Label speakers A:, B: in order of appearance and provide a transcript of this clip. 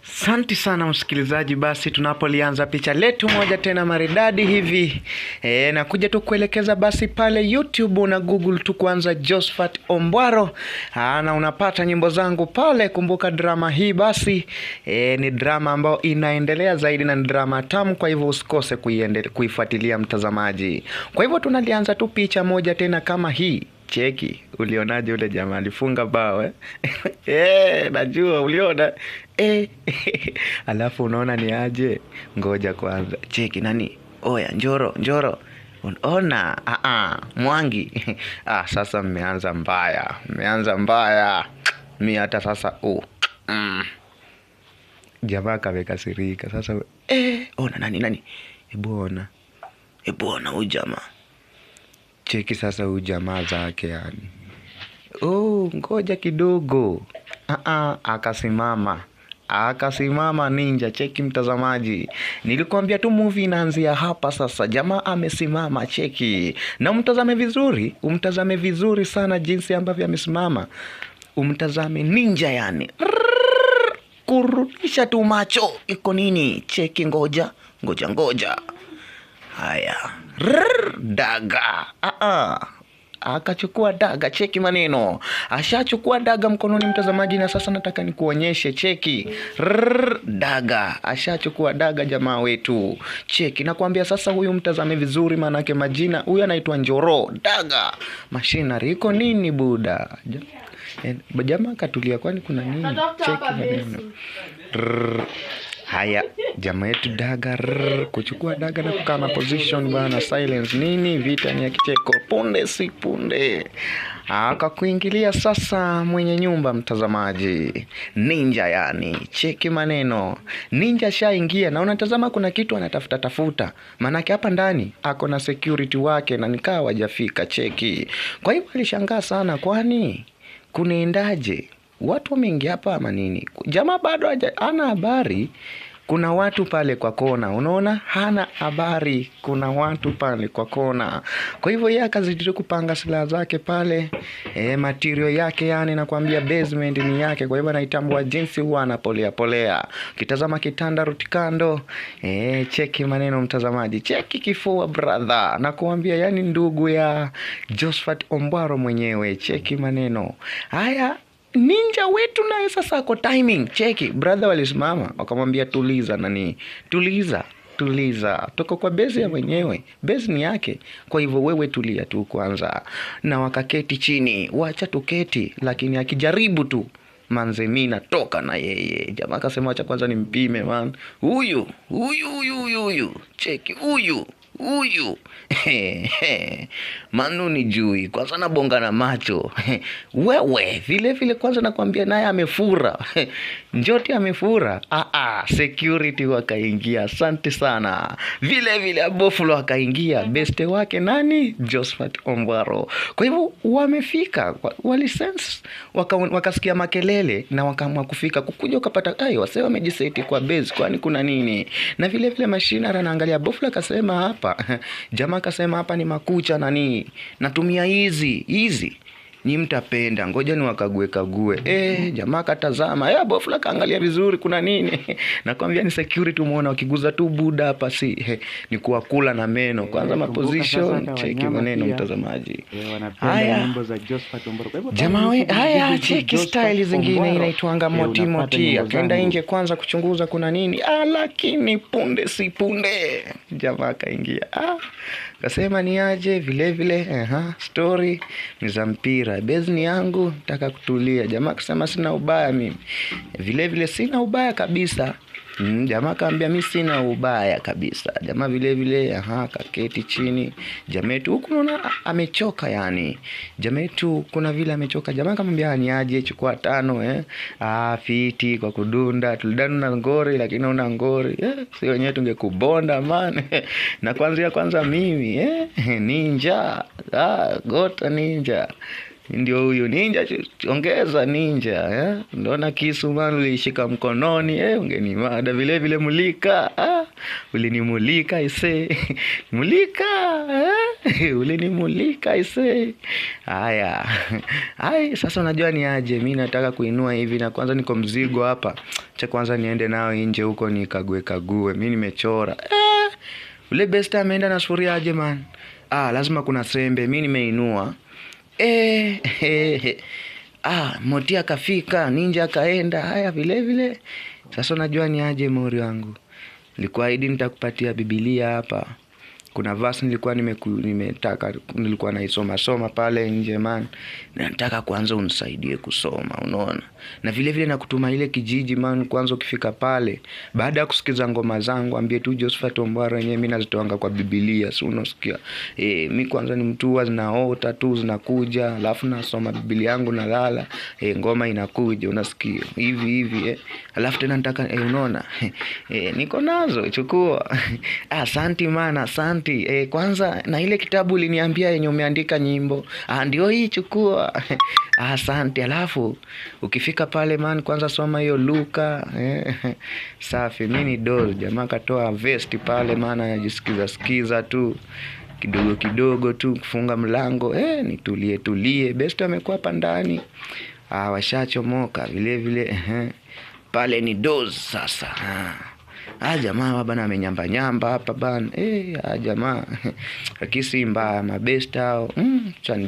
A: Santi sana msikilizaji, basi tunapolianza picha letu moja tena maridadi hivi nakuja tu kuelekeza basi pale YouTube na Google tu kwanza Josephat Ombwaro na unapata nyimbo zangu pale. Kumbuka drama hii basi ni drama ambayo inaendelea zaidi na ni drama tamu, kwa hivyo usikose kuifuatilia mtazamaji. Kwa hivyo tunalianza tu picha moja tena kama hii. Cheki, ulionaje ule jamaa alifunga bao eh? Najua uliona eh. Alafu unaona ni aje? Ngoja kwanza cheki nani? Oya, Njoro, Njoro. Ona, Mwangi. Sasa mmeanza mbaya, mmeanza mbaya. Mi hata sasa Jamaa kamekasirika sasa. Ona nani nani? Hebu ona, hebu ona huyu jamaa. Cheki sasa huyu jamaa zake yani. Oh, ngoja kidogo. Akasimama. Akasimama ninja. Cheki mtazamaji. Nilikwambia tu movie inaanzia hapa sasa. Jamaa amesimama, cheki. Na umtazame vizuri, umtazame vizuri sana jinsi ambavyo amesimama. Umtazame ninja yani. Rrrr, kurudisha tu macho. Iko nini? Cheki, ngoja, ngoja, ngoja. Haya. Rrrr, daga. Akachukua daga, cheki maneno. Ashachukua daga mkononi mtazamaji, na sasa nataka nikuonyeshe, cheki. Rrrr, daga. Ashachukua daga jamaa wetu. Cheki, nakwambia sasa huyu mtazame vizuri manake majina, huyu anaitwa Njoro. Daga. Machinery iko nini buda? Jamaa katulia, kwani kuna nini? Cheki maneno. Rrrr. Haya, jamaa yetu daga, rrr, kuchukua daga na kukaa na position bana, silence nini, vita ni ya kicheko, punde si punde. Akakuingilia sasa mwenye nyumba mtazamaji, ninja yani, cheki maneno. Ninja shaingia na unatazama kuna kitu anatafuta tafuta. Manake hapa ndani ako na security wake na nikaa wajafika, cheki. Kwa hivyo alishangaa sana, kwani kunaendaje? Watu wameingia hapa ama nini? Jamaa bado hana habari. Kuna watu pale kwa kona. Unaona? Hana habari. Kuna watu pale kwa kona. Kwa hivyo yeye akazidi kupanga silaha zake pale. Material yake yani, nakwambia basement ni yake. Kwa hivyo anaitambua jinsi huwa anapolea polea. Kitazama kitanda ruti kando. Cheki maneno mtazamaji. Cheki kifua brother. Nakuambia yani ndugu ya Josephat Ombwaro mwenyewe. Cheki maneno. Haya. Ninja wetu naye sasa ako timing. Cheki, brother walisimama wakamwambia tuliza nani, tuliza, tuliza, tuko kwa base ya mwenyewe, base ni yake, kwa hivyo wewe tulia tu kwanza. Na wakaketi chini, wacha tuketi, lakini akijaribu tu manze mimi natoka na yeye. Jamaa akasema wacha kwanza nimpime man, huyu huyu huyu huyu, cheki huyu huyu manu ni jui kwanza nabonga na macho wewe vile vile kwanza nakwambia naye amefura njoti amefura. Security wakaingia, asante sana. Vile vile Abofulo akaingia, beste wake nani? Josephat Ombwaro. Kwa hivyo wamefika, walisense, wakasikia makelele na wakaamua kufika. Kukuja ukapata ai wase wamejiseti kwa base, kwani kuna nini? Na vile vile mashina anaangalia Abofulo akasema hapa jamaa akasema hapa ni makucha nani, natumia hizi hizi ni mtapenda, ngoja ni wakague kague. Jamaa katazama, Bofla kaangalia vizuri kuna nini. Nakwambia ni security, umeona wakiguza tu buda hapa si ni kuwakula na meno kwanza ma position. Cheki maneno mtazamaji. Haya jamaa we, haya cheki style zingine inaitwanga moti moti. Akaenda nje kwanza kuchunguza kuna nini. Lakini punde si punde jamaa kaingia. Kasema ni aje vile vile, story ni za mpira, base ni yangu, nataka kutulia. Jamaa akasema sina ubaya mimi. Vile vile sina ubaya kabisa. Jamaa kaambia mimi sina ubaya kabisa. Jamaa vile vile kaketi chini. Jamaa yetu huku unaona amechoka yani. Jamaa yetu kuna vile amechoka. Jamaa akamwambia ni aje, chukua 5 fiti kwa kudunda. Tulidana na ngori lakini una ngori. Si wenyewe tungekubonda man. Na kwanza mimi ninja. Gota ninja. Ndio huyu ninja, ongeza ninja eh? Ndona kisu man uliishika mkononi eh, ungenimada vile vile mulika ah, ulinimulika ise mulika eh? Ulinimulika ise. Haya, ai, sasa unajua ni aje, mi nataka kuinua hivi na kwanza niko mzigo hapa, cha kwanza niende nao nje huko nikague kague, mi nimechora eh, ule besta ameenda na sufuria aje man. Ah, lazima kuna sembe, mi nimeinua eh, eh, eh. Ah, Moti akafika, ninja akaenda. Haya vile vile. Sasa unajua ni aje mori wangu, nilikuahidi nitakupatia Biblia hapa. Kuna verse nilikuwa nimetaka nilikuwa naisoma soma pale nje man, na nataka kwanza unisaidie kusoma, unaona. Na vile vile nakutuma ile kijiji man, kwanza ukifika pale, baada ya kusikiza ngoma zangu, ambie tu Josephat Ombwaro yenyewe mimi nazitoanga kwa Biblia, si unasikia? Eh, mi kwanza ni mtu huwa zinaota tu zinakuja, alafu nasoma Biblia yangu nalala, eh, ngoma inakuja, unasikia hivi hivi eh. Alafu tena nataka eh, unaona eh, niko nazo, chukua. Asanti man, asanti. Eh, kwanza na ile kitabu uliniambia yenye umeandika nyimbo, ah, ndio hii chukua. Asante. Alafu ukifika pale man, kwanza soma hiyo Luka eh. Safi, mi ni doz. Jamaa katoa vesti pale man, anajisikiza sikiza tu kidogo kidogo tu, kufunga mlango eh, nitulie tulie. Best amekuwa hapa ndani, ah, washachomoka vile vile eh. Pale ni doz sasa ah. Ah, jamaa bana amenyamba nyamba hapa bana eh, ah, jamaa lakini si mbaya mabest hao mm,